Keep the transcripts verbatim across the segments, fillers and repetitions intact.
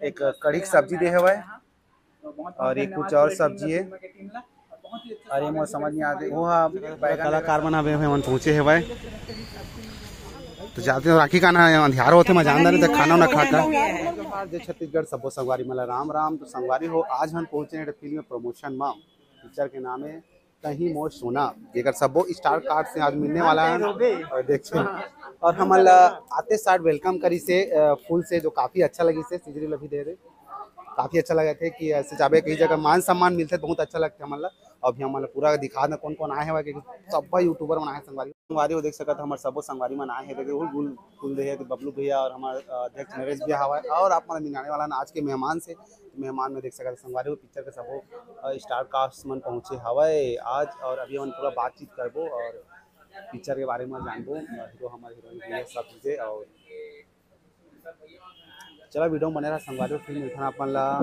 एक कढ़ी के सब्जी दे हवय और ये कुछ और सब्जी है। अरे मोर समझ नहीं आते, वो हाँ, पूरा कलाकार मन हवे, हमन पहुँचे हवय। तो जाते हैं, राखी का ना अंधियार होते, मैं जानता नहीं तो खाना ना खा का। जो छत्तीसगढ़ सब्बो संगवारी मन ला राम राम। तो संगवारी हो, आज हम पहुँचे हैं फिल्म प्रमोशन में, पिक्चर के नाम है तही मोर सोना, जेकर सब्बो स्टार कास्ट से आज मिलने वाला है। और देखते हैं, और हमन ला आते साथ वेलकम करिस हे, अ, फूल से, जो काफी अच्छा लगिस हे। सिजरी ल भी दे रहे, काफी अच्छा लगथे कि ऐसे जाबे कहीं जगह मान सम्मान मिलथे, बहुत अच्छा लगथे हमन ला। अभी हमन ला पूरा दिखा दें कौन कौन आए हवय, क्योंकि सब्बो यूट्यूबर मन आए हे संगवारी। संगवारी हो देख सकत, हमर सब्बो संगवारी मन आए हे। देखिए, वो गुल, फूल दे हे, बबलू भैया और हमर, अ, अध्यक्ष नरेश भैया हवय, और आप मन मिलाने वाला आज के मेहमान से। मेहमान में देख सकत, संगवारी हो पिक्चर के सब्बो, अ, स्टार कास्ट मन पहुँचे हवय आज, और अभी हमन पूरा बातचीत करबो और पिक्चर के बारे में जानबो, अ, हीरो, हमर हीरोइन, ये सब चीजें। और चला, वीडियो में बने रहा संगवारी हो, फिर मिलथन आप मन ला।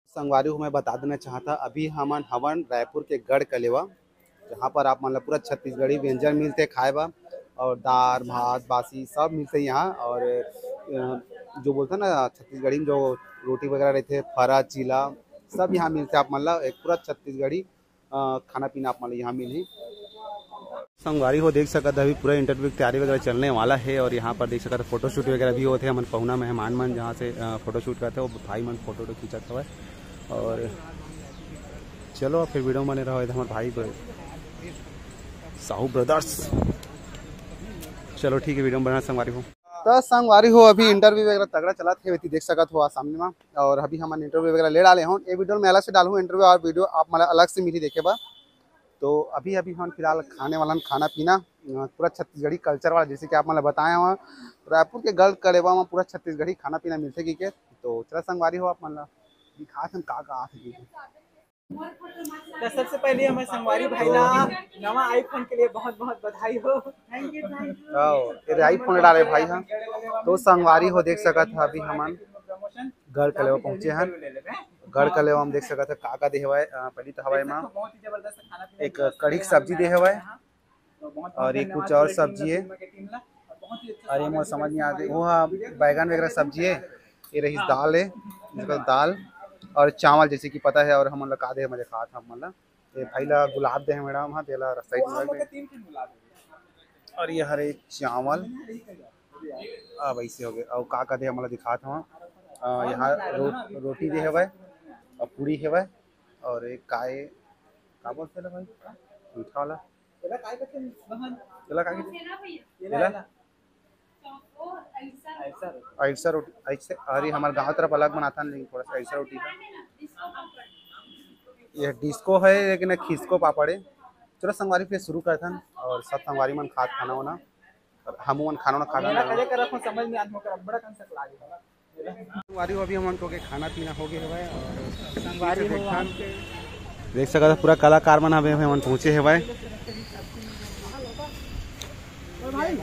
संगवारी हो, मैं बता देना चाहता, अभी हमन हवन रायपुर के गढ़ कलेवा, जहाँ पर आप मन ला पूरा छत्तीसगढ़ी व्यंजन मिलथे खाए बर, और दाल भात बासी सब मिलथे यहाँ। और अ, जो बोलथे ना छत्तीसगढ़ी में जो रोटी वगैरह रहथे, फरा चीला, सब यहाँ मिलथे आप मन ला। एक पूरा छत्तीसगढ़ी अ, खाना पीना आप मन ला यहाँ मिलही। संगवारी हो देख सकत, अभी पूरा इंटरव्यू की तैयारी वगैरह चलने वाला है, और यहाँ पर देख सकत फोटोशूट वगैरह भी होते हैं। हमन पहुना मेहमान मन जहाँ से, अ, फोटोशूट करते हैं, वो भाई मन फोटो वोटो खींचत हवय। और चलो, फिर वीडियो में बने रहो, ये हमारे भाई ब्र-, साहू ब्रदर्स। चलो ठीक है, वीडियो में बना संगवारी हो। तो संगवारी हो, अभी इंटरव्यू वगैरह तगड़ा चलत हे, वेती देख सकत हो आप सामने में। और अभी हमन इंटरव्यू वगैरह ले डाले हन। ये वीडियो में अलग से डालहूँ इंटरव्यू, और वीडियो आप मन ला अलग से मिली देखे बर। तो अभी, अभी हमन फिलहाल खाने वाला हन खाना पीना, अ, पूरा छत्तीसगढ़ी कल्चर वाला, जैसे कि आप मन ला बताए हन, रायपुर के गढ़ कलेवा में पूरा छत्तीसगढ़ी खाना पीना मिलथे की के। तो चला संगवारी हो, आप मन ला दिखात हन का का आथे की के। तो सबसे पहले हमर संगवारी भाई ला नवा आईफोन के लिए बहुत बहुत बधाई हो। Thank you, thank you. आओ, ये iPhone डाले भाई हम। तो संगवारी हो देख सकत ह, अभी हमन गढ़ कलेवा पहुंचे हन। गढ़ कलेवा हम देख सकत ह का का दे हवय, अ, पहली तो हवय मा एक कढ़ी के सब्जी दे हवय, और ये कुछ और सब्जी है। अरे मोर समझ नहीं आते, वो हा बैगन वगैरह सब्जी है। ये रही दाल है, इसका दाल और चावल, जैसे कि पता है। और हमन ला का दे, मजे खात हम मन ला, ये भाई ला गुलाब दे हैं मैडम, हाँ, तेला साइड में रख दे। और ये हरे चावल, अब ऐसे हो गए। और का का दे, हमन ला दिखात हूँ, अ, यहाँ रो-, रोटी दे हवय और पूरी हवय, और एक काय, का बोलते हैं भाई, मीठा वाला, तेला काय कथे बहन? तेला काय कथे? तेला? अइसा रोटी, अइसे, अरे, हमारे गांव तरफ अलग बनाता है, लेकिन थोड़ा सा अइसा रोटी है। ये डिस्को है, लेकिन एक खिसको पापड़ है। चलो संगवारी, फिर शुरू करथन और सब संगवारी मन खात खाना होना, और हमू मन खाना होना खा लेना। करे करत हो, समझ में आत मोकर बड़ा कन सक लागे। संगवारी हो, अभी हमन को के खाना पीना हो गए हवय, और संगवारी हो, देख सकत ह, पूरा कलाकार मन हवे, हमन पहुंचे हवय।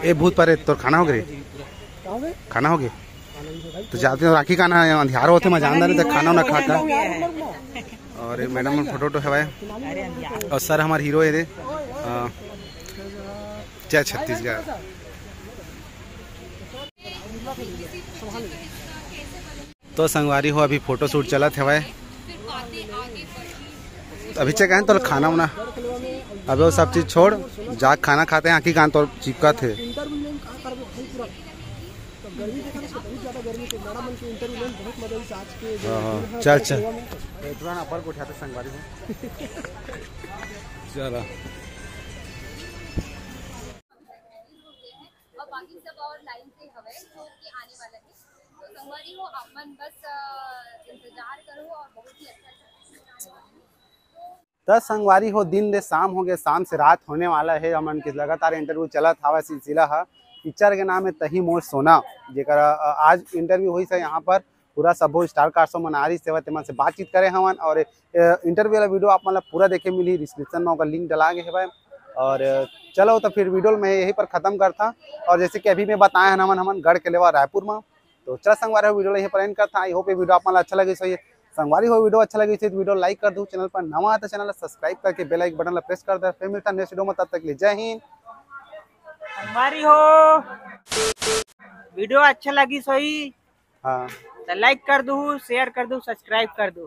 ए भूत परे, तोर खाना हो गए रे? खाना हो गए? तो जाते हैं, राखी का ना अंधियारो होते, मैं जानता नहीं तो खाना ना खा का। और मैडम मन फोटो वोटो हवय, और सर हमारे हीरो है रे। अ, जय छत्तीसगढ़। तो संगवारी हो, अभी फोटोशूट चलत हवय। अभी चेक है तो खाना वाना, अबे वो सब चीज छोड़, जा खाना खाते हैं, आँखी कान तो चिपकत है। हाँ, हाँ, चल, चल। इतना ना पर गोठियाते संगवारी हो। चला। और बाकी सब और लाइन से हवे जो कि आने वाला है। तो संगवारी हो, आप मन बस, अ, इंतजार करो और बहुत ही अच्छा, अच्छा चीज़ आने वाला है। तो त संगवारी हो, दिन ले शाम हो गए, शाम से रात होने वाला है। हमन के लगातार इंटरव्यू चलत हवा, सिलसिला ह। पिक्चर के नाम है तही मोर सोना, जेकर, अ, आज इंटरव्यू होइस हे यहाँ पर। पूरा सबो स्टार कास्ट मन आ रहिस हवय, तेमन से बातचीत करे हवन, और, अ, इंटरव्यू वाला वीडियो आप मन ला पूरा देखे मिलही, डिस्क्रिप्शन में ओकर लिंक डला गे हवय। और, अ, चलो, तो फिर वीडियो ल मैं यहीं पर खत्म करता। और जैसे कि अभी मैं बताए हन, हमन, हमन गढ़ कलेवा रायपुर में। तो चला संगवारी हो, वीडियो ल यहीं पर एंड करता। I hope ये वीडियो आप मन ला अच्छा लगिस होही। संगवारी हो, वीडियो अच्छा लगिस होही तो वीडियो लाइक कर दू, चैनल पर नवा है तो चैनल ला सब्सक्राइब करके बेल आइकन बटन ला प्रेस कर दे। फिर मिलता नेक्स्ट वीडियो में, तब तक के लिए जय हिंद। संगवारी हो, वीडियो अच्छा लगिस होही। हाँ। तो लाइक कर दू, शेयर कर दू, सब्सक्राइब कर दू।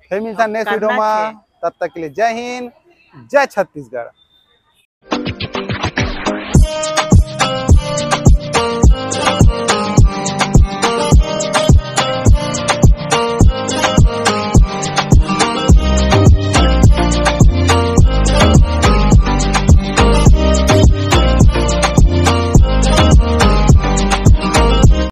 फिर मिलता नेक्स्ट वीडियो करना में। तब तक के लिए जय हिंद, जय छत्तीसगढ़।